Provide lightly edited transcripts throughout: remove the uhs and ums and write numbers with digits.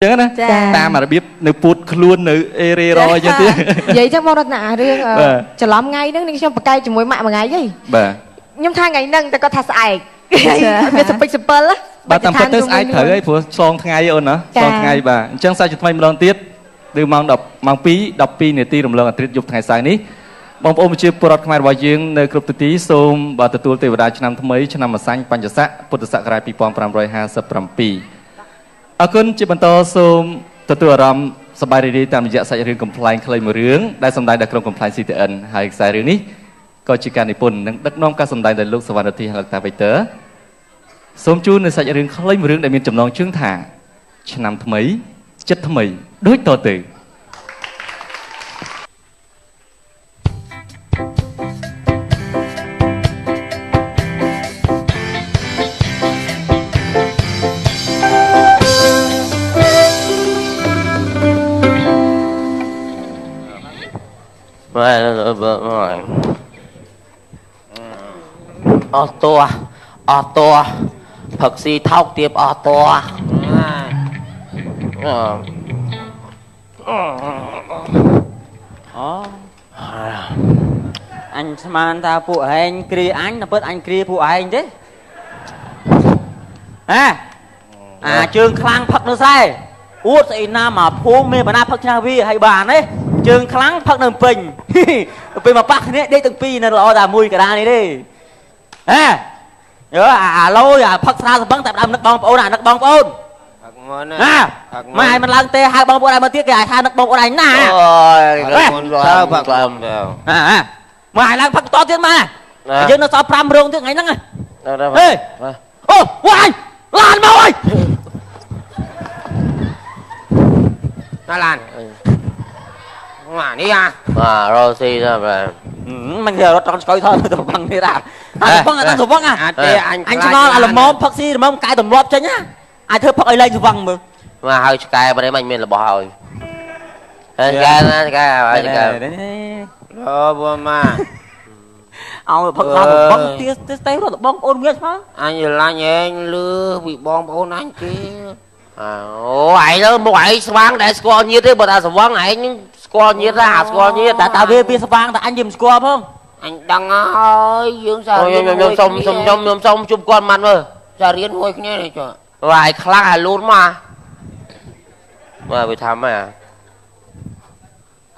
ចឹងណាតាមរបៀបនៅពួតខ្លួននៅអេរេរអញ្ចឹងទៀត និយាយចឹងបងរតនារឿងច្រឡំថ្ងៃហ្នឹងនេះខ្ញុំប្រកែកជាមួយម៉ាក់មួយថ្ងៃហី បាទ ខ្ញុំថាថ្ងៃហ្នឹងតែគាត់ថាស្អែកវាសពេចសពិល បាទតាមពិតទៅស្អែកត្រូវហើយព្រោះសងថ្ងៃអូនណាសងថ្ងៃបាទអញ្ចឹងសាជាថ្មីម្ដងទៀតឬម៉ោង10ម៉ោង2 12នាទីរំលងអាទិត្យយប់ថ្ងៃសៅរ៍នេះបងប្អូនប្រជាពលរដ្ឋខ្មែររបស់យើងនៅគ្រប់ទិសទីសូមបាទទទួលទេវតាឆ្នាំថ្មីឆ្នាំម្សាញ់បញ្ចស័កពុទ្ធសករាជ2557អរគុណជាបន្តសូមទទួលអារម្មណ៍សប្បាយរីករាយតាមរយៈសាច់រឿងកំប្លែងខ្លីមួយរឿងដែលសម្ដែងដោយក្រុមកំប្លែង CTN ហើយខ្សែរឿងនេះក៏ជាការនិពន្ធនិងដឹកនាំការសម្ដែងដោយលោកសវណ្ណធីហលតាវីទ័រសូមជូននៅសាច់រឿងខ្លីមួយរឿងដែលមានចំណងជើងថាឆ្នាំថ្មីចិត្តថ្មីដូចតទៅ អស់តួអស់តួផឹកស៊ីថោកទៀបអស់តួអូអញស្មានថាពួកឯងគ្រាអញតែពិតអញគ្រាពួកឯងទេហ៎អាជើងខ្លាំងផឹកនៅស្រែអួតស្អីណាមកភូមិមានបណ្ណាផឹកឆ្នះវាហើយបានទេជើងខ្លាំងផឹកនៅពេញពេលមកប៉ះគ្នាដេកទាំងពីរនៅល្អតែមួយកដានេះទេហ៎យើអាឡយអាផឹកស្រាសម្បឹងតែដើមនឹកបងប្អូនអានឹកបងប្អូនផឹកមុនណាម៉ែមិនឡើងទេហៅបងប្អូនឯងមកទៀតគេឲ្យថានឹកបងប្អូនឯងណាអូយមុនទៅផឹកមុនទៅម៉ែឡើងផឹកបន្តទៀតម៉ែយើងនៅសល់5រោងទៀតថ្ងៃហ្នឹងហេអូវ៉ាយឡានមកអើយណាឡាននេះអាបាទរស់ស៊ីទៅបាទមិនគេរត់ត្រង់ស្កុយថតទៅវឹងទៀតអាវឹងអាទៅវឹងអាទេអញអញឆ្ងល់អាល្មមផឹកស៊ីល្មមកែទម្លាប់ចេញណាអាចធ្វើផឹកឲ្យលែងស្វឹងមើលមកហើយឆ្កែបើនេះមិនមានរបស់ហើយហើយឆ្កែណាឆ្កែហើយឆ្កែអូបងម៉ាឲ្យផឹកដល់វឹងទៀតទេរត់បងប្អូនមានស្មើអញឡាញ់ឯងលឺពីបងប្អូនអញគេអូឯងទៅមកឯងស្វាងដែលស្គាល់ញាតទេបើថាស្វឹងឯងស្គាល់ញាតណាស្គាល់ញាតតែតាវាស្វាងតែអញវាមិនស្គាល់ផងអញដឹងហើយយើងសាររៀនខ្ញុំសុំសុំខ្ញុំសុំជុំគាត់ម៉ាត់មើលសាររៀនមួយគ្នានេះចុះវ៉ាយខ្លាំងអាលូនមកបាទវាថាម៉េច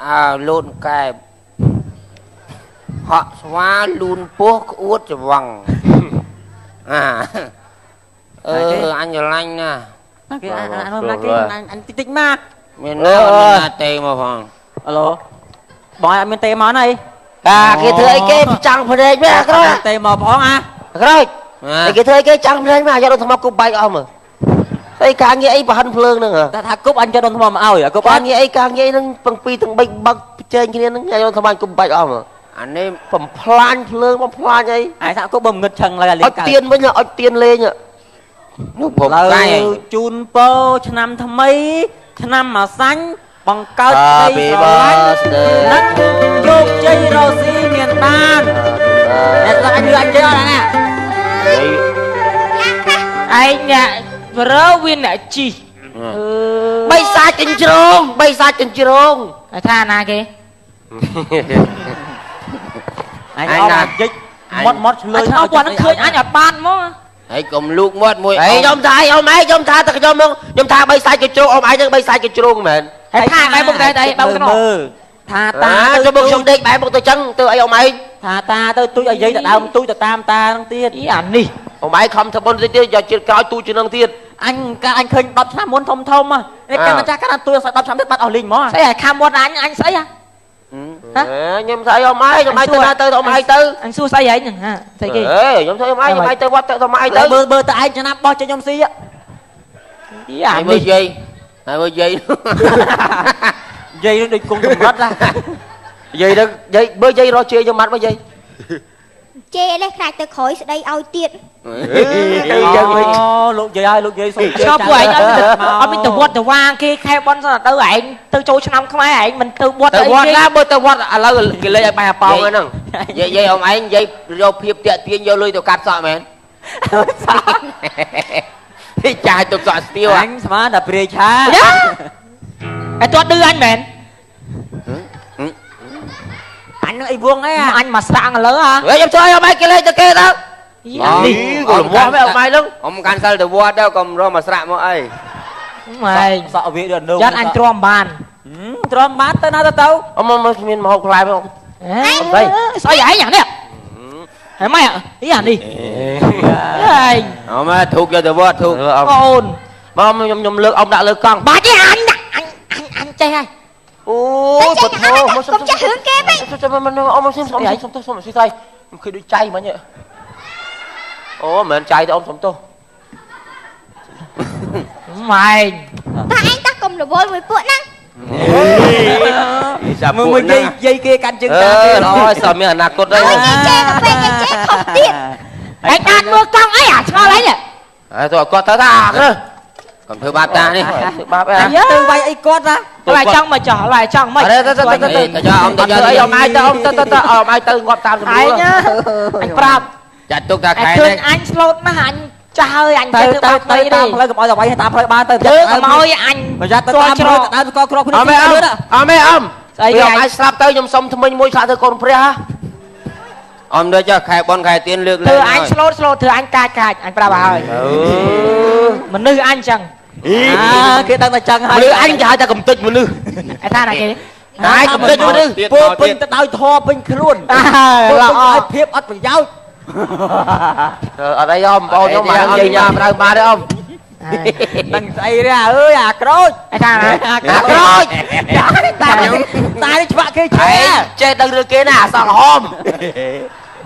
អើលូនកែបហក់ស្វាលូនពោះក្អួតច្វឹងអាអឺអញឡាញ់ណាគេអានគេអញតិចតិចមកមានណាទេមកផងអាឡូបងអត់មានទេមកណាអីអាគេធ្វើអីគេចាំងភ្នែកមែនអាក្រោយទេមកផងអាក្រោយគេធ្វើអីគេចាំងភ្នែកមែនយកដុំថ្មគប់បែកអស់មើលអីការងារអីប្រហិនភ្លើងហ្នឹងតែថាគប់អញយកដុំថ្មមកឲ្យគប់ការងារអីការងារហ្នឹងទាំងពីរទាំងបីបើកជែងគ្នាហ្នឹងយកដុំថ្មគប់បែកអស់មើលអានេះបំផ្លាញភ្លើងបំផ្លាញអីអាយថាគប់បើងឹតឆឹងឡើយអាលេងអុចទៀនវិញអុចទៀនលេងនោះผมកាយជូនពរឆ្នាំថ្មីឆ្នាំម្សាញ់បង្កើតក្តីស្រឡាញ់នឹកជោគជ័យរកស៊ីមានបានអ្នកស្ដាប់អញលឺអញជ័យអត់ណាឯងអ្នករើវាអ្នកជីបីសាច់ចិញ្ជ្រងបីសាច់ចិញ្ជ្រងហើយថាណាគេអញអត់ជិចមាត់មាត់ឆ្លើយ អត់គាត់នឹងឃើញអញអត់បានហ្មងហើយកុំលូកមាត់មួយអីខ្ញុំថាអីអ៊ំឯងខ្ញុំថាតែខ្ញុំមកខ្ញុំថាបីសាច់គេជ្រងអ៊ំឯងនឹងបីសាច់គេជ្រងមែនហើយថាបែបមុខតែអីបើកមើលថាតាទៅមកខ្ញុំដេកបែបមុខទៅចឹងទៅអីអ៊ំឯងថាតាទៅទូចឲ្យយាយទៅដើមទូចទៅតាមតានឹងទៀតអីអានេះអ៊ំឯងខំធ្វើបុណ្យតិចទៀតយកជាតិក្រោយទូចជាងនឹងទៀតអញកាលអញឃើញ10ឆ្នាំមុនធំធំនេះកាន់ចាស់កាន់ទូច10ឆ្នាំទៀតបាត់អស់លីងហ្មងស្អីឲ្យខាំមាត់អញអញស្អីហ៎ខ្ញុំស្អីអ៊ំឯងខ្ញុំឯងទៅណាទៅអ៊ំឯងទៅអញសួរស្អីឯងហ្នឹងហាស្អីគេអេខ្ញុំស្អីអ៊ំឯងខ្ញុំឯងទៅវត្តទៅអ៊ំឯងទៅមើលមើលទៅឯងចំណាប់បោះចេញខ្ញុំស៊ីអីអានេះមើលយាយហើយមើលយាយយាយនឹងដូចគង់កម្រិតណាយាយនឹងយាយមើលយាយរកជេរខ្ញុំម៉ាត់មើលយាយជេរលេះខ្លាចទៅក្រោយស្ដីឲ្យទៀត អូលោកយាយហើយលោកយាយសុំជេរ ឆ្លពួកឯងអត់មានទៅវត្តទៅវាគេខែបនសោះទៅឯងទៅចូលឆ្នាំខ្មែរឯងមិនទៅវត្ត ទៅវត្តណាបើទៅវត្តឥឡូវគេលេងឲ្យបែរប៉ោងហ្នឹង យាយយាយអ៊ំឯងយាយយកភាពតាក់ទាញយកលុយទៅកាត់សក់មែន? ចាយទុកសក់ស្ទៀវ អញស្មានតែព្រាយឆា យ៉ាអែទាត់ឌឺអញមែន អញនឹងអីវងអី អញមកស្រាក់ឥឡូវហ៎ ហេខ្ញុំជួយអមឯងគេលេងទៅគេទៅ នេះ ក៏លមាស់មែនអមឯងនឹង អមកាន់សិលទៅវត្តទៅកុំរកមកស្រាក់មកអី ម៉ែង សក់វាដូច យ៉ាត់អញទ្រាំបាន ទ្រាំបានទៅណាទៅទៅ អមមកមានមកហូបខ្លែមក ស្អីឯងយ៉ាងនេះហើយម៉ែអីអានេះឯង អមធូកយកទៅវត្តធូក អូន មកខ្ញុំលើកអមដាក់លើកង់ បាច់ទេអញដាក់អញអញអញចេះហើយ អូពុទ្ធោមក កុំចេះរឿងគេពេក មិនអមសុំសុំសុំសុំសុំស្អីខ្ញុំឃើញដូចចៃមិញអូមិនមែនចៃទេអមសុំទោស ម៉ែង តាឯងតោះកុំរវល់មួយពួកហ្នឹង មើលមួយយាយយាយគេកាន់ជើងតាគេ អូយសើមានអនាគតអី គេជេរកាហ្វេគេជេរខុសទៀត ឯងកាត់មើលកង់អីអាឆ្ងល់អីនេះ ហើយទៅគាត់ទៅតា កុំធ្វើបាបតានេះ ធ្វើបាបអី ទៅវាយអីគាត់ណា ឡើយចង់មកចោះឡើយចង់មក ទៅទៅទៅទៅ ទៅអមទៅ អីអមឯងទៅអមទៅទៅអមឯងទៅងាប់តាមសម្រួល ឯងអញប្រាប់ ចាត់ទុកថាខែ នេះអញស្លូតណាស់អញចាស់ហើយអញ ទៅទៅទៅតាមផ្លូវកុំឲ្យតែវាយតាមផ្លូវបានទៅ ទៅកុំឲ្យអញ ប្រយ័ត្នទៅតាមផ្លូវទៅដើមកគ្រាប់គ្នា អមអមអម ស្អី គេអមស្លាប់ទៅខ្ញុំសុំថ្មិញមួយឆ្លាក់ទៅកូនព្រះ អមដូចចុះខែបនខែទៀនលើកលែងធ្វើអញស្លូតស្លូតធ្វើអញកាចកាចអញប្រាប់ឲ្យមនុស្សអញចឹង គេដឹងតែចឹងហើយ មនុស្សអញគេហៅថាកំតិចមនុស្ស ឯថាណាគេ តែកំតិចមនុស្ស ពោពេញទៅដោយធម៌ពេញខ្លួន ល្អ ឲ្យភាពអត់ប្រយោជន៍ អត់អីអមបងខ្ញុំមកនិយាយញ៉ាំដើមបានទេអម ដឹងស្អីទេអើយអាក្រូច ឯថាណា អាក្រូចតាតានេះច្បាក់គេចេះ ចេះដឹងរឿងគេណាអសក់ក្រហម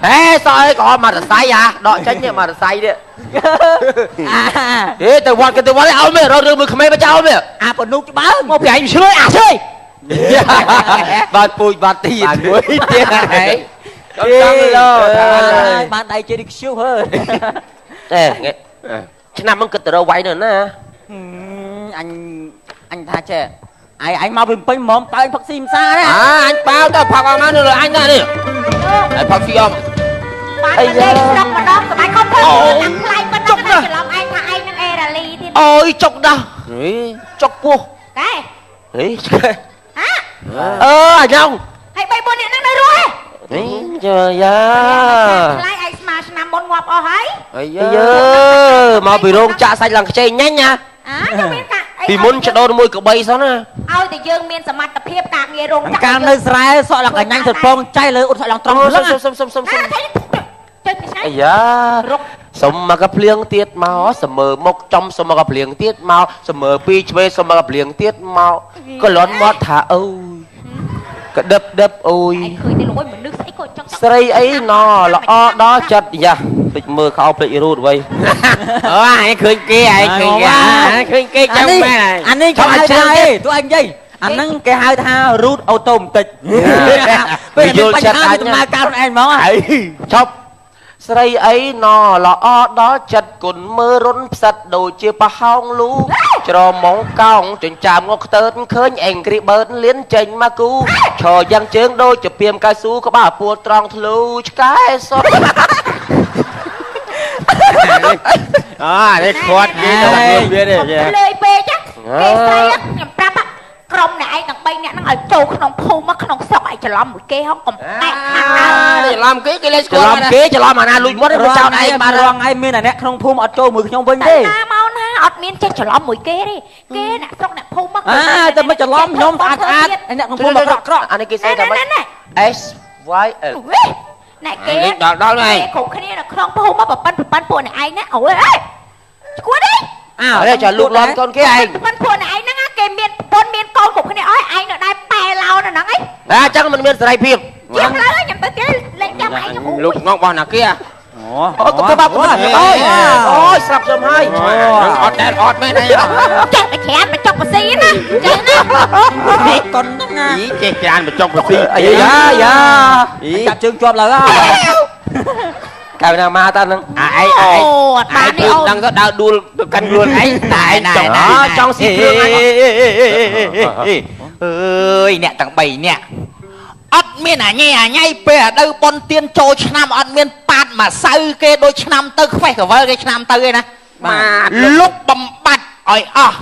ហេសក់អីក្រហមមករស័យហ่าដកចេញនេះមករស័យនេះហេទៅវត្តគេទៅវត្តឲ្យមែនរករឿងមួយក្មេងមកចោលមែន អាបនុកច្បាើ មកពីឯងឆ្លើយអាឆ្លើយ បាទពូជបាទទៀតមួយទៀតហេ ចង់លោ បានដៃជេរីខ្ជុះហើយ អេឆ្នាំហ្នឹងគិតទៅរកវាយនៅណា អញអញថាចេះឯងឯងមកពីពេញហ្មងប៉ើផឹកស៊ីម្សាណា អញប៉ាវទៅផឹកអស់មកនៅលើអញណានេះឯងផឹកស៊ីអស់ បានមកលេងស្រុកម្ដងសបាយខំធ្វើតាំងថ្លៃប៉ុណ្ណឹងច្រឡំឯងថាឯងនឹងអេរ៉ាលីទៀត អូយចុកដោះចុកពោះ កែ ហេអឺអាយ៉ង ហើយ3 4នាក់ហ្នឹងនៅរស់ហ៎ នេះចាយ៉ា ថ្លៃឯងស្មាឆ្នាំមុនងាប់អស់ហើយ អាយើមកពីរោងចាក់សាច់ឡើងខ្ចីញ៉ាញ់ណា អាខ្ញុំមានកា ពីមុនចដូនមួយក្បីសោះណា ឲ្យតែយើងមានសមត្ថភាពការងាររោងចក្រ កាលនៅស្រែសក់ឡើងកញ្ញាញ់ទៅពងចៃលើអ៊ុតសក់ឡើងត្រង់ សុំសុំសុំសុំសុំអាយ៉ាសុំមកកភ្លៀងទៀតមកសមើមកចំសុំមកកភ្លៀងទៀតមកសមើពីរឆ្វេសុំមកកភ្លៀងទៀតមកក៏លន់មកថាអូយកដឹបដឹបអូយ ឃើញតែលោកអើយមនុស្សស្អីក៏ចង់ ស្រីអីណល្អដល់ចិត្តយ៉ាភ្លេចមើលខោភ្លេចរូតវៃ អូឯងឃើញគេឯងឃើញគេឃើញគេចាំមែន អានេះគេហៅថាអីទោះឯងនិយាយអាហ្នឹងគេហៅថារូតអូតូម៉ាទិកពេលយល់ចិត្តអញដំណើរការខ្លួនឯងហ្មង ឈប់ស្រីអីណល្អដល់ចិត្តគុណមើលរុនផ្សិតដូចជាប្រហោងលូច្រមុងកោងចិញ្ចើមងខ្ទើតឃើញអេងគ្រីបឺតលៀនចេញមកគូឈរយ៉ាងជើងដូចជាពីមកៅស៊ូក្បាលពួលត្រង់ធ្លូឆ្កែសុត អានេះខាត់គេទៅខ្លួនវាទេ លើយពេកចាគេស្រីខ្ញុំប្រាប់ក្រុមអ្នកឯងទាំង3អ្នកហ្នឹងឲ្យចូលក្នុងភូមិក្នុងស្រុកឲ្យច្រឡំមួយគេហងកំតែខាងដើម ច្រឡំគេគេលេងស្គាល់ ច្រឡំគេច្រឡំអាណាលួចមាត់ទៅចោលឯង បានរងឯងមានតែអ្នកក្នុងភូមិអត់ចូលមួយខ្ញុំវិញទេ ណាមកណាអត់មានចេះច្រឡំមួយគេទេគេអ្នកស្រុកអ្នកភូមិមក អាតែមិនច្រឡំខ្ញុំស្អាតស្អាតអ្នកក្នុងភូមិមកក្រក់ក្រក់ អានេះគេស្អីថាម៉េច S Y L អ្នកគេ ដល់ដល់ហើយ គ្រប់គ្នានៅក្នុងភូមិមកប្រប៉ិនប្រប៉ិនពួកអ្នកឯងណាអូយអេឈួតទេ អើ នេះចាលូកលន់កូនគេឯង ប្រប៉ិនពួកអ្នកឯងហ្នឹងគេមានប្រពន្ធមានកូនគ្រប់គ្នាអស់ឯងនៅដែរប៉ែឡោនៅហ្នឹងឯង អាចឹងមិនមានសេរីភាព ជាងឡើយខ្ញុំទៅទៀតលេងចាំឯងខ្ញុំ លូកងករបស់ណាគេ អូកុំធ្វើបាបកុំអូយអូយស្រាប់ខ្ញុំហើយ អត់តែអត់មែនអី ចេះតែច្រានបញ្ចុកបស៊ីណាចេះណា កុនហ្នឹងណា ចេះច្រានបញ្ចុកបស៊ី អាយ៉ាយ៉ា ចាប់ជើងជាប់ឡើយក ៅណាមកតើហ្នឹង អាឯង អូអត់បាននេះអូ ដឹងទៅដើរដួលទៅកាន់ខ្លួនឯងតែ ចង់ស៊ីគ្រឿងអញ អើយអ្នកទាំង3អ្នកអត់មានអាញ៉ៃអាញ៉ៃពេលអាដៅប៉ុនទៀនចូលឆ្នាំអត់មានប៉ាតម្សៅគេដូចឆ្នាំទៅខ្វេះកវលគេឆ្នាំទៅឯណា បាទ លុបបំបត្តិឲ្យអស់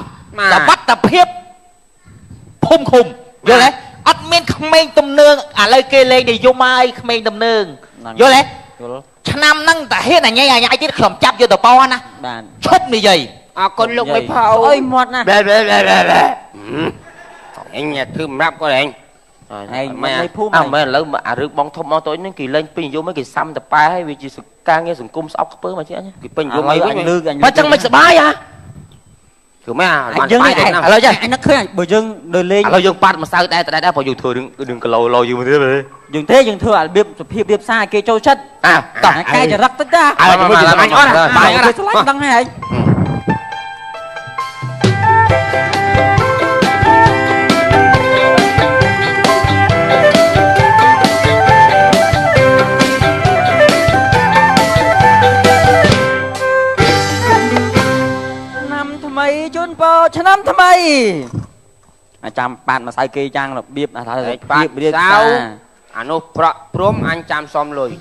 សវត្ថភាពភូមិឃុំយល់ទេអត់មានក្មេងទំនើងឥឡូវគេលេងនិយមហើយក្មេងទំនើងយល់ទេឆ្នាំហ្នឹងតាហ៊ានអញញ៉ៃទៀតខ្ញុំចាប់យកទៅប៉ណាឈប់និយាយអរគុណលោកមេផៅអើយមាត់ណាបែបែបែបែអញធ្វើសម្រាប់គាត់ឯងឯងមិនភូមិអើមែនឥឡូវអារឿងបងធំបងតូចហ្នឹងគេលេងពេញនិយមគេសាំតប៉ែហើយវាជាការងារសង្គមស្អប់ខ្ពើមកជាគេពេញនិយមអីវិញបើចឹងមិនសប្បាយហ៎គឺមែនបានបាយឥឡូវចេះអញនឹកឃើញបើយើងនៅលេងឥឡូវយើងប៉ាត់ម្សៅដែរដែរព្រោះយើងធ្វើរឿងគីឡូឡូយើងទៀតយើងទេយើងធ្វើអារបៀបសុភាពរៀបសារគេចូលចិត្តអើតោះកែចរិតតិចតាអើជាមួយអញអត់បាយគេឆ្លាញ់ដឹងហើយឆ្នាំថ្មីចាំប៉ាត់ម្សៅគេយ៉ាងរបៀបថារបៀបរៀបសារអានោះប្រក់ព្រំអញចាំសំលុយ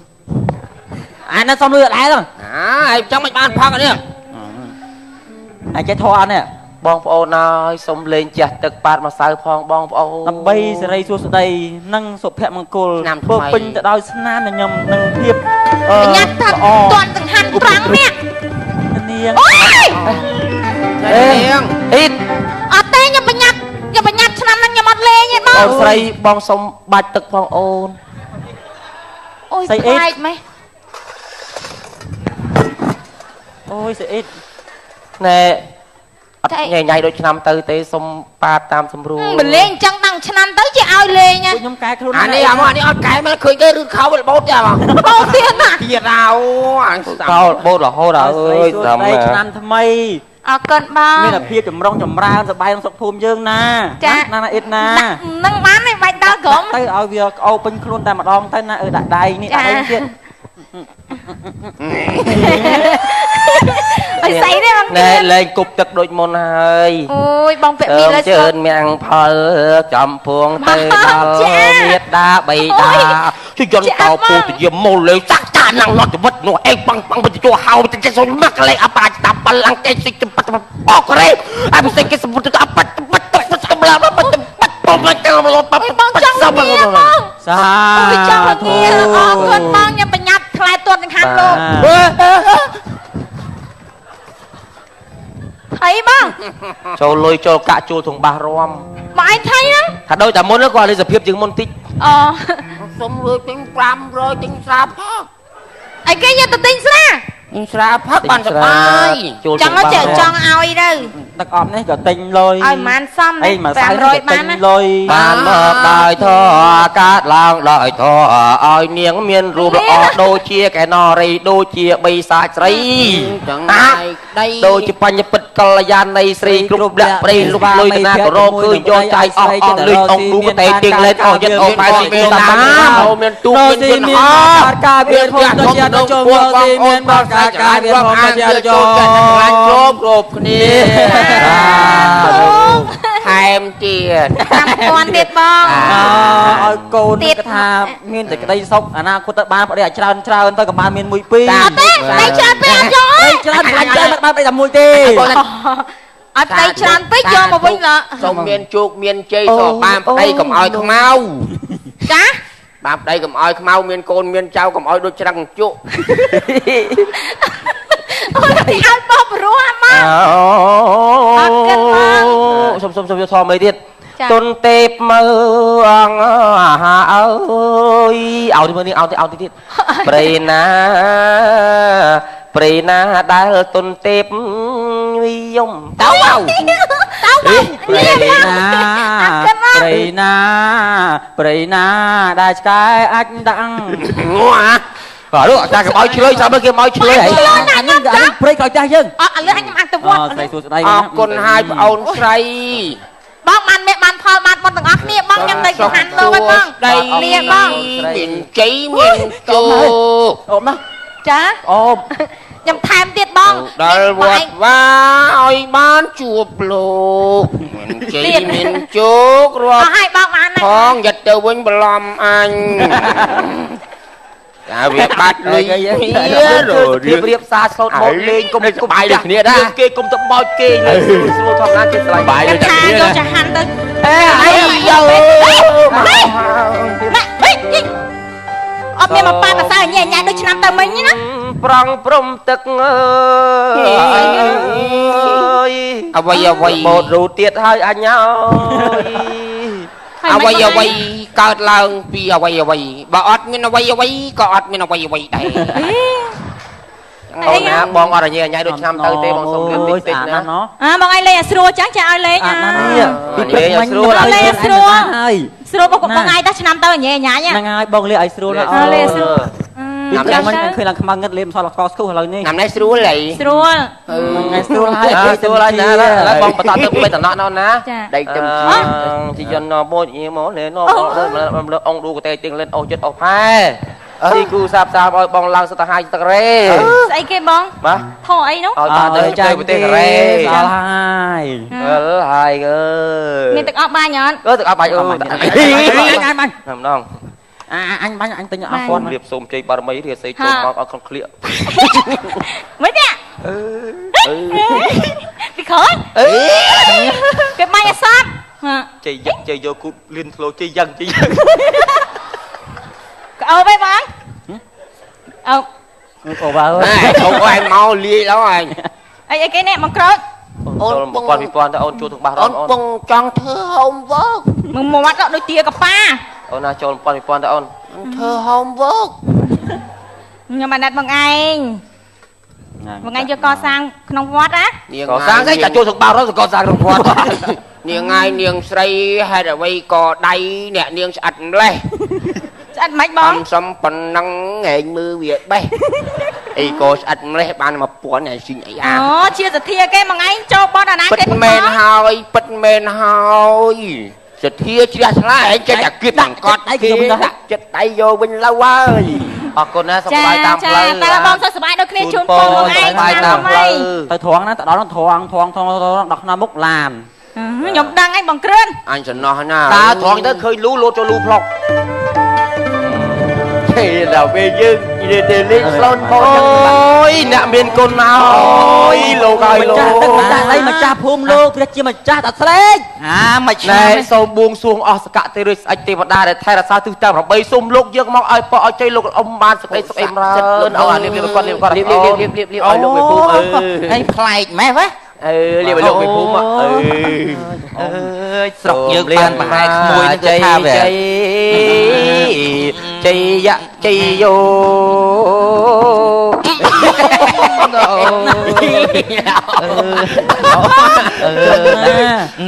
អានោះសំលុយអត់ដែរអាឯងចង់មិនបានផឹកនេះអញចេះធေါ်អត់នេះបងប្អូនអើយសុំលេងជះទឹកប៉ាត់ម្សៅផងបងប្អូនដើម្បីសេរីសួស្តីនិងសុភមង្គលពោពេញទៅដោយស្នាមញញឹមនិងភាពញ៉ាត់ថាតន់ចង្ហាន់ត្រង់នេះនាងអូយអេអ៊ីតអត់ទេខ្ញុំបញ្ញាប់ឆ្នាំហ្នឹងខ្ញុំអត់លេងទេបងអូនស្រីបងសុំបាច់ទឹកផងអូនអូយស្អែកម៉េះអូយស្អីតណែអត់ញ៉ៃញ៉ៃដូចឆ្នាំទៅទេសុំប៉ាតតាមសម្រួលមិនលេងអញ្ចឹងតាំងឆ្នាំទៅជាឲ្យលេងខ្ញុំកែខ្លួនអានេះអាមកអានេះអត់កែមកឃើញគេឬខោរបូតទេបងបូតទៀតណាទៀតអោអញខោរបូតរហូតអើយឆ្នាំថ្មីអរគុណបងមានភាពចម្រុងចម្រើនសប្បាយក្នុងស្រុកភូមិយើងណាណាណាអ៊ីតណានឹងបានទេបាច់ដល់ក្រុមទៅឲ្យវាក្អូបពេញខ្លួនតែម្ដងទៅណាអឺដាក់ដៃនេះដាក់អីទៀត អីស្អីទេបងណែលេងគប់ទឹកដូចមុនហើយអូយបងពាក់មីលើជឿនមាំងផលចំពួងទៅដល់មេដាបៃតាជួយយន្តតោពូទយាមូលេសាក់ចាណាំងណត់ជីវិតនោះអេបងបងទៅជួហៅទៅចេះសុំមកលេអបាតាបលាំងកេសិចបអូករ៉េអបសេកសពុតអបតបតបឡាបតបបងបងចង់បងសាធុអរគុណបងខ្ញុំបញ្ញាប់ថ្លែទួតនឹងហាត់លោកថៃបងចូលលុយចូលកាក់ជួលធុងបាសរំមកឯងថៃហ្នឹងថាដូចតែមុនគាត់លេសភាពជាងមុនតិចអូសុំលុយទិញ500ទិញស្រាផឹកអីគេយកទៅទិញស្រាស្រាផឹកបានសប្បាយចង់ចេះចង់ឲ្យទៅទឹកអប់នេះក៏ទិញលុយឲ្យម៉ានសំ500បានណា លុយបានមកដោយធរកាត់ឡើងដោយធរឲ្យនាងមានរូបល្អដូចជាកែណរីដូចជាបិសាចស្រីចឹងហើយដីដូចជាបញ្ញពិតកល្យាណីស្រីគ្រប់លក្ខព្រៃលុកលុយតាណាក៏រកឃើញយកចៃអស់អស់លុយអងឌូកតេទៀងលេនអស់យិតអស់80មានតាម មានទូមានយន្តហោះការវាធំទៅជាចូលមកទីមានបកាការវាធំទៅជាចូល ខ្លាញ់គ្រប់គ្នាថែមទៀត5000ទៀតបង ឲ្យកូនគេថាមានតែក្តីសុខអនាគតទៅបានប្តីឲ្យច្រើនច្រើនទៅក៏បានមានមួយពីរ អត់ទេប្តីច្រើនពេកអត់យកអើយ ច្រើនច្រើនច្រើនបានប្តីតែមួយទេ អត់ប្តីច្រើនពេកយកមកវិញ សូមមានជោគមានជ័យសូមបានប្តីកុំឲ្យខ្មៅ ចា បានប្តីកុំឲ្យខ្មៅមានកូនមានចៅកុំឲ្យដូចច្រឹងជក់ អូយឲ្យបបរោះអាម៉ាអត់គិតបង សុំសុំសុំយកធម៌អីទៀតទុនទេពមើអងអើយឲ្យមើលនេះឲ្យទៅឲ្យទៀតព្រៃណាព្រៃណាដែលទុនទេពវិយមតៅ តៅ ព្រៃណាព្រៃណាព្រៃណាដែលឆ្កែអាចដាក់ ងួអា បាទលោកតែកុំឲ្យឆ្លើយចាំមើលគេមកឆ្លើយ ហើយអានេះព្រៃក្រោយចាស់យើង អត់ឥឡូវខ្ញុំអនុវត្ត ស្រីសួស្តី អរគុណហើយប្អូនស្រី បងបានមេបានផលបានបុណ្យទាំងអស់គ្នាបងខ្ញុំនៅឋានលោកហើយបងលាបង មានជ័យមានជោគ អូមណា ចា អូម ខ្ញុំថែមទៀតបង ដល់វត្តវ៉ាឲ្យបានជួបលោកមានជ័យមានជោគរាល់ អស់ហើយបងបាន ផងយត់ទៅវិញបន្លំអញ អាវាបាត់លុយ រៀបរៀបសារស្លូតបោតលេងគុំគុំ បាយដូចគ្នាដែរ គេគុំទៅបោចគេលេងស្រួលស្រួលធម្មតាគេស្រឡាញ់ បាយដូច ថា គ្នា យកចាហាន់ទៅ អេអីយោ ម៉ាក់ហេអត់មានមកប៉ាភាសាញ៉ែញ៉ែដូចឆ្នាំទៅមិញណា ប្រងព្រំទឹកអើយ អ្វីអ្វី បោតរូទៀតហើយអញអើយ អ្វីអ្វីកើតឡើងពីអ្វីអ្វីបើអត់មានអ្វីអ្វីក៏អត់មានអ្វីអ្វីដែរ អូនណាបងអត់ញ៉ៃញ៉ៃដូចឆ្នាំទៅទេបងសុំលឿនតិចតិចណា អាបងឯងលេងឲ្យស្រួលចឹងចាឲ្យលេង អា អា ណានេះពីព្រឹកមិញ ស្រួល លេងស្រួល ហើយ ស្រួលបងបងឯងតាឆ្នាំទៅញ៉ែញ៉ៃ ហ្នឹងហើយបងលេងឲ្យស្រួលណា អើលេងស្រួល ពីព្រឹកមិញឃើញឡើងខ្មៅងឹតលេងមិនសល់កស្គុះឥឡូវនេះ ឆ្នាំនេះស្រួលហី ស្រួល ថ្ងៃស្រួលហើយ ស្រួលហើយណាឥឡូវបងបន្តទៅបីតំណក់ណណា ដៃទឹម ជាយន្តបូចញីមកលេណអង្គឌូកតេទៀងលិនអូសចិត្តអូសផែទីគូសាបសាបឲ្យបងឡើងសតហាយទឹករេ ស្អីគេបង បាទ ថោអីនោះ ឲ្យបានទៅទៅប្រទេសកូរ៉េ ស្អល់ហើយ អើហើយអើ មានទឹកអប់បាញ់អត់ អឺទឹកអប់បាញ់អឺ អញបាញ់ ម្ដង អញបាញ់អញទិញអស់ពាន់ រៀបសូមជ័យបារមីរាសីចូលមកឲ្យក្នុងក្លៀក មិនទេពីក្រោយគេបាញ់ឲ្យសព ជ័យជ័យយកគូលៀនធ្លោជ័យយ៉ាងជ័យយ៉ាង ក្អោបឯងបងអោ អូបើ អូឯងមកលាយដល់ឯង អីអីគេនេះមកក្រូច អូន1000 2000ទៅអូនជួទាំងបាស អូនពងចង់ធ្វើ homework មើលមាត់ដូចទាកប៉ា អូនណាចូល1000 2000ទៅអូន ធ្វើ homework ខ្ញុំអាណិតបងឯងបងឯងយកកសាងក្នុងវត្តណា កសាងស្អីចាចូលទាំងបាសរត់កសាងក្នុងវត្ត នាងឯងនាងស្រីហេតុអ្វីក៏ដៃអ្នកនាងស្អិតម្លេះ ស្អិតមិនបង សំប៉ុណ្ណឹងឯងមើលវាបេះអីក៏ស្អិតម្លេះបាន1000ឯងស៊ីអីអា អូជាសទ្ធាគេមួយថ្ងៃចូលបត់អាណា គេពិតមែនហើយពិតមែនហើយសទ្ធាជ្រះថ្លាឯងចេះតែគៀបអង្កត់គេដាក់ចិត្តដៃយកវិញលើហើយ អរគុណណាសុខសប្បាយតាមផ្លូវ ចាបងសុខសប្បាយដូចគ្នាជូនពរបងឯង បាយតាមផ្លូវ ទៅត្រង់ណាទៅដល់ត្រង់ត្រង់ត្រង់ដល់ក្នុងមុខឡាន ខ្ញុំដឹងឯងបងគ្រឿន អញសំណោះណា ដើរត្រង់ទៅឃើញលូលោតចូលលូផ្លុកទេដល់ពេលយើងនិយាយទៅលេងស្លូតមកអូយអ្នកមានគុណហើយលោកហើយលោកម្ ចាស់អីម្ចាស់ភូមិលោកព្រះជាម្ចាស់តាស្លេក អាមួយឆ្នាំ សូមបួងសួងអស់សកៈទេឬស្អិចទេវតាដែលថែរក្សាទិសតា8សូមលោកយកមកឲ្យពរឲ្យជ័យលោកអ៊ំបានសេចក្តីសុខអេមរើនអូអាលៀបលៀបគាត់លៀបគាត់ លៀបលៀបលៀបលៀបលៀបឲ្យលោកមេភូមិអឺ អីប្លែកម៉េះវ៉ា អឺលៀបឲ្យលោកមេភូមិអឺ អើយស្រុកយើងបានប្រហែលក្មួយនឹងគឺថាវា ជ័យជ័យយោ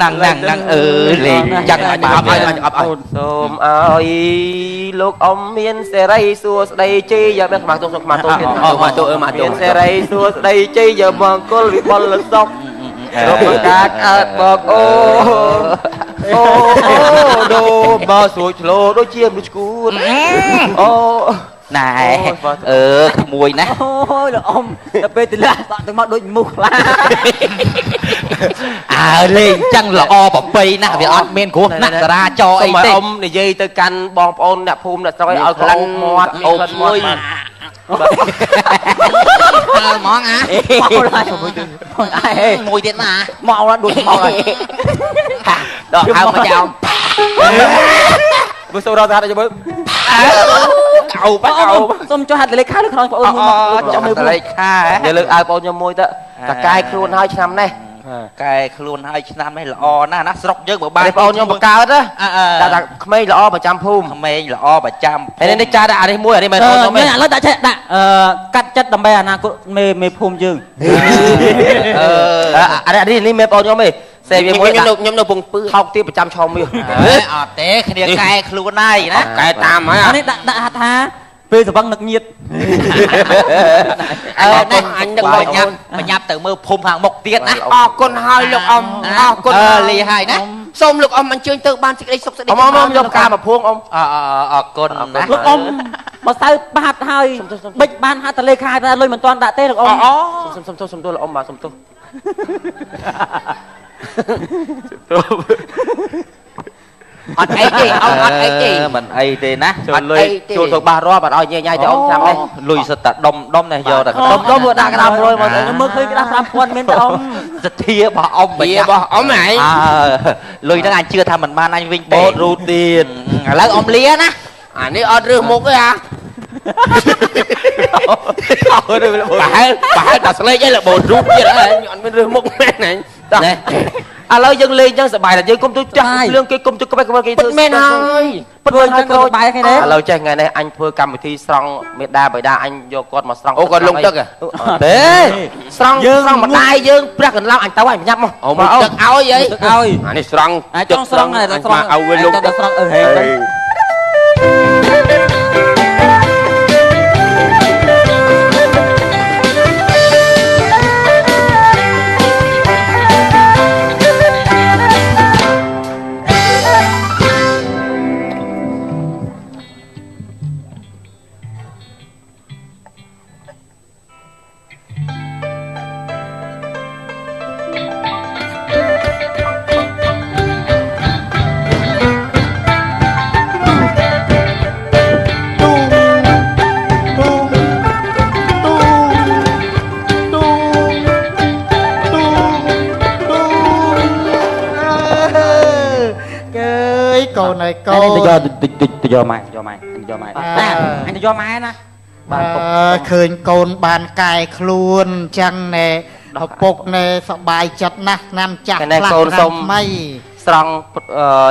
ណាំងណាំងណាំងអឺលេងចាំង អប់ឲ្យអប់ឲ្យសូមឲ្យលោកអ៊ំមានសេរីសួស្តីជ័យយ៉ាងខ្មាស់ទោសខ្មាស់ទោសទៀត មកទោសអឺមកទោស មានសេរីសួស្តីជ័យយ៉ាងមង្គលវិបុលសុខគ្រប់ការកើតមកអូអូអូដូមកស្រួយឆ្លោដូចជាមនុស្សឈួតអូ ណែអឺក្មួយណា អូយលោកអ៊ំដល់ពេលទលាក់ទៅមកដូចមូសខ្លា អើលេងចឹងល្អប្រពៃណាស់វាអត់មានគ្រោះថ្នាក់ចរាចរអីទេ អ៊ំនិយាយទៅកាន់បងប្អូនអ្នកភូមិអ្នកស្រុកឲ្យក្លិនមាត់ អូមួយអើហ្មងអា បងឯង មួយទៀតមក មកអត់ដូចមកហើយ ដកហើមមកចោល មើលសូរ៉ាថាទៅមើល អោបាក់អោ សុំចុះហាត់លេខាលើក្នុងបងអូនមួយ ចុះហាត់លេខា និយាយលើកអាវបងខ្ញុំមួយទៅតកែខ្លួនហើយឆ្នាំនេះ កែខ្លួនហើយឆ្នាំនេះល្អណាស់ណាស្រុកយើងបើបាន បងប្អូនខ្ញុំបង្កើតណាតែក្មេងល្អប្រចាំភូមិ ក្មេងល្អប្រចាំ ហើយនេះចាដាក់អានេះមួយអានេះមែនបងខ្ញុំ ឥឡូវដាក់ចេះដាក់កាត់ចិត្តដើម្បីអនាគតមេភូមិយើង អឺអានេះនេះមេបងខ្ញុំទេសេវាមួយ ខ្ញុំនៅពងពឿ ថោកទៀតប្រចាំឆមាស អត់ទេគ្នាកែខ្លួនហើយណា កែតាមហើយ អានេះដាក់ដាក់ថាពេលសវឹងនឹកញៀត អើនេះអញនឹកបញ្ញាប់បញ្ញាប់ទៅមើលភូមិខាងមុខទៀតណា អរគុណហើយលោកអ៊ំអរគុណ លីហើយណា សូមលោកអ៊ំអញ្ជើញទៅបានសេចក្តីសុខសេចក្តី អ៊ំអ៊ំយកផ្កាមកភួងអ៊ំ អរគុណណា លោកអ៊ំបើសៅបាត់ហើយបិចបានហាត់តលេខាតែលុយមិនទាន់ដាក់ទេលោកអ៊ំ សុំសុំសុំទោសលោកអ៊ំបាទសុំទោស អត់អីទេអត់អីទេមិនអីទេណាអត់អីទេចូលទៅបាសរាប់អត់ឲ្យញ៉ៃញ៉ៃទៅអ៊ំឆ្នាំនេះលុយសិតតែដុំដុំនេះយកតែដុំដុំដាក់ក្តារ100មកខ្ញុំមើលឃើញក្តារ5000មានតែអ៊ំសទ្ធារបស់អ៊ំរបស់អ៊ំហ៎លុយហ្នឹងអញជឿថាមិនបានអញវិញទេបូតរូតទៀតឥឡូវអ៊ំលាណាអានេះអត់រើសមុខទេអាប្រហែលតែស្លេកឯងរបូតរូបទៀតហើយអត់មានរើសមុខមែនហ្នឹងតោះឥឡូវយើងលេងចឹងសប្បាយតែយើងគុំទៅចាស់ភ្លើងគេគុំទៅក្បេះក្បេះគេធ្វើមែនហើយពិតមែនហើយក៏សប្បាយគ្នាឥឡូវចេះថ្ងៃនេះអញធ្វើកម្មវិធីស្រង់មេដាបៃតាអញយកគាត់មកស្រង់អូគាត់លងទឹកទេស្រង់ស្រង់ម្ដាយយើងព្រះកន្លងអញទៅអញញាប់មកអូមកទឹកឲ្យអីទឹកឲ្យអានេះស្រង់ចង់ស្រង់ហើយស្រង់ឲ្យវាលងទឹកស្រង់អឺហេទៅ កូនហើយកូន ទៅយកម៉ែយកម៉ែយកម៉ែអញទៅយកម៉ែណា បាទឃើញកូនបានកែខ្លួនអញ្ចឹងណែឪពុកណែសបាយចិត្តណាស់ឆ្នាំចាស់ខ្លះកូនសុំថ្មីស្រង់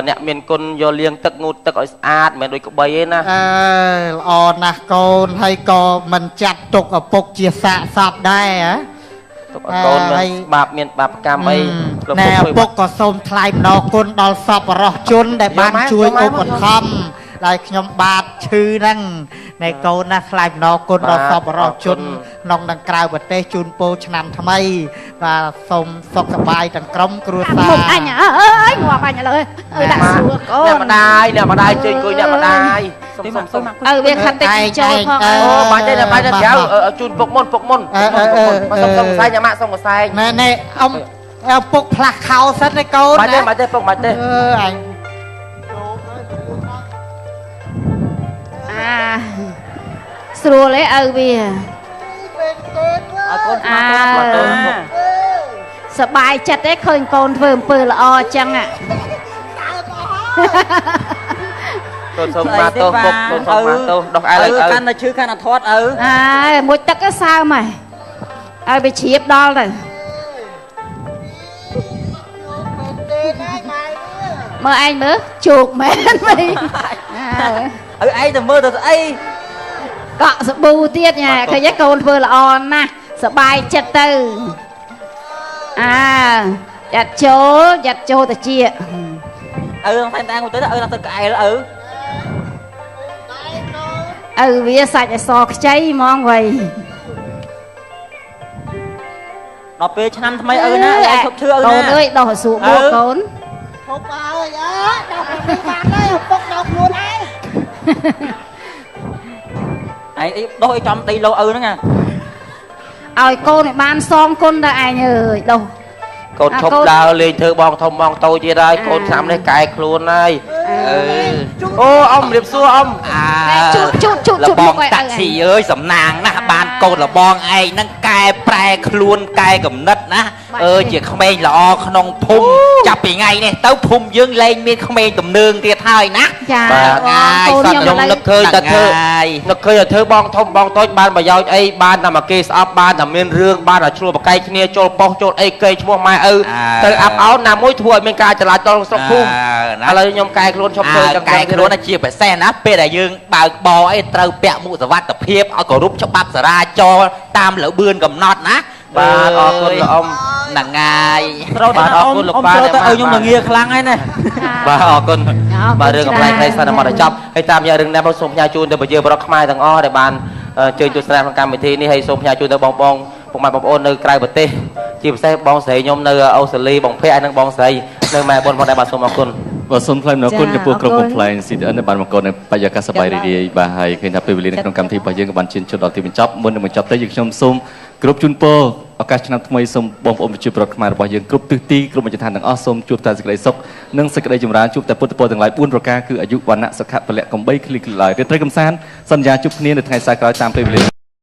អ្នកមានគុណយកលាងទឹកងូតទឹកឲ្យស្អាតមិនដូចក្បីទេណាអឺល្អណាស់កូនហើយក៏មិនចាត់ទុកឪពុកជាសាកសពដែរហ៎ទុកឲ្យកូនមានបាបមានបាបកម្មអីណែឪពុកក៏សូមថ្លែងអំណរគុណដល់សប្បុរសជនដែលបានជួយឧបត្ថម្ភដែលខ្ញុំបាទឈឺហ្នឹងណែកូនណាថ្លែងអំណរគុណដល់សប្បុរសជនក្នុងនិងក្រៅប្រទេសជូនពរឆ្នាំថ្មីបាទសូមសុខសប្បាយទាំងក្រុមគ្រួសារមុខអញអើយងាប់អញឥឡូវអើដាក់សួរកូនអ្នកម្ដាយអ្នកម្ដាយជើញអង្គុយអ្នកម្ដាយសុំអើវាខាត់តិចចូលផងអូបាច់ទេបាច់ទេក្រៅជូនពុកមុនពុកមុនសុំសុំកសែងញ៉ាំសុំកសែងណែណែអ៊ំឪពុកផ្លាស់ខោសិនឯកូនបាច់ទេបាច់ទេពុកបាច់ទេអឺអញអាស្រួលឯឪវា អើកូន អើសបាយចិត្តឯងឃើញកូនធ្វើអំពើល្អអញ្ចឹង កូនសូមបាទទោសពុកកូនសូមបាទទោសដោះអែលឪកាន់តែឈឺកាន់តែធាត់ឪ អើយមួយទឹកសើមហើយឲ្យវាជ្រាបដល់ទៅមើលឯងមើលជោគមែនមិន ឪឯងទៅមើលទៅស្អីកក់សាប៊ូទៀតញ៉ែឃើញទេកូនធ្វើល្អណាស់សបាយចិត្តទៅអើយ៉ាត់ចូលយ៉ាត់ចូលទៅជា ឪតែតែទៅឪទៅក្អែលឪ ឪវាសាច់អសខ្ចីហ្មងវៃ ដល់ពេលឆ្នាំថ្មីឪណាឯងឈប់ឈឺឪណា កូនអើយដោះសួរមកកូន ឈប់អើយអើដោះខ្លួនបានហើយឪពុកដោះខ្លួនឯង ឯងដោះឲ្យចំដីលោឪហ្នឹងណា ឲ្យកូនឲ្យបានសងគុណដល់ឯងអើយដោះ កូនឈប់ដើរលេងធ្វើបងធំបងតូចទៀតហើយកូនឆ្នាំនេះកែខ្លួនហើយអូអ៊ំរៀបសួរអ៊ំ ជូតជូតជូត លបងតាក់ស៊ីអើយសំណាងណាស់បានកូនលបងឯងហ្នឹងកែប្រែខ្លួនកែកំណត់ណាអើជាក្មេងល្អក្នុងភូមិចាប់ពីថ្ងៃនេះទៅភូមិយើងលែងមានក្មេងទំនើងទៀតហើយណា ចា បាទខ្ញុំនឹកឃើញតែធ្វើនឹកឃើញតែធ្វើបងធំបងតូចបានប្រយោជន៍អីបានតែមកគេស្អប់បានតែមានរឿងបានតែឆ្លោះបកែកគ្នាចូលប៉ុស្តិ៍ចូលអីគេឈ្មោះម៉ែឪទៅអាប់អោនណាមួយធ្វើឲ្យមានការចលាចលស្រុកភូមិឥឡូវខ្ញុំកែខ្លួនឈប់ធ្វើ ចឹងកែខ្លួនជាពិសេសណាពេលដែលយើងបើកបរអីត្រូវពាក់មួកសុវត្ថិភាពឲ្យគោរពច្បាប់ចរាចរណ៍តាមល្បឿនកំណត់ណា បាទអរគុណលោកអ៊ំ ហ្នឹងហើយ ត្រូវបាទអរគុណលោកប៉ាទៅឪខ្ញុំនឹងងាខ្លាំងហើយណា បាទអរគុណបាទរឿងកំប្លែងខ្លីសន្មតឲ្យចប់ហើយតាមរយៈរឿងនេះបងសូមផ្ញើជូនទៅប្រជាពលរដ្ឋខ្មែរទាំងអស់ដែលបានជើញទស្សនាក្នុងកម្មវិធីនេះហើយសូមផ្ញើជូនទៅបងបងពុកម៉ែបងប្អូននៅក្រៅប្រទេសជាពិសេសបងស្រីខ្ញុំនៅអូស្ត្រាលីបងភ័ក្រហើយនិងបងស្រីនៅម៉ែបុនផងដែរបាទសូមអរគុណ បាទសូមថ្លែងអំណរគុណចំពោះក្រុមកំប្លែង CTN ដែលបានបង្កនៅបរិយាកាសសប្បាយរីករាយបាទហើយឃើញថាពេលវេលានៅក្នុងកម្មវិធីរបស់យើងក៏បានឈានចូលដល់ទីបញ្ចប់មុននឹងបញ្ចប់ទៅយើងខ្ញុំសូមគោរពជូនពរ ឱកាសឆ្នាំថ្មីសូមបងប្អូនប្រជាពលរដ្ឋខ្មែររបស់យើងគ្រប់ទិសទីគ្រប់មជ្ឈដ្ឋានទាំងអស់សូមជួបតែសេចក្តីសុខនិងសេចក្តីចម្រើនជួបតែពុទ្ធពរទាំងឡាយ4ប្រការគឺអាយុវណ្ណៈសុខៈពលៈកំបីគ្លីគ្លីឡើយរាត្រីកំសាន្តសន្យាជួបគ្នានៅថ្ងៃសៅរ៍ក្រោយតាមពេលវេលា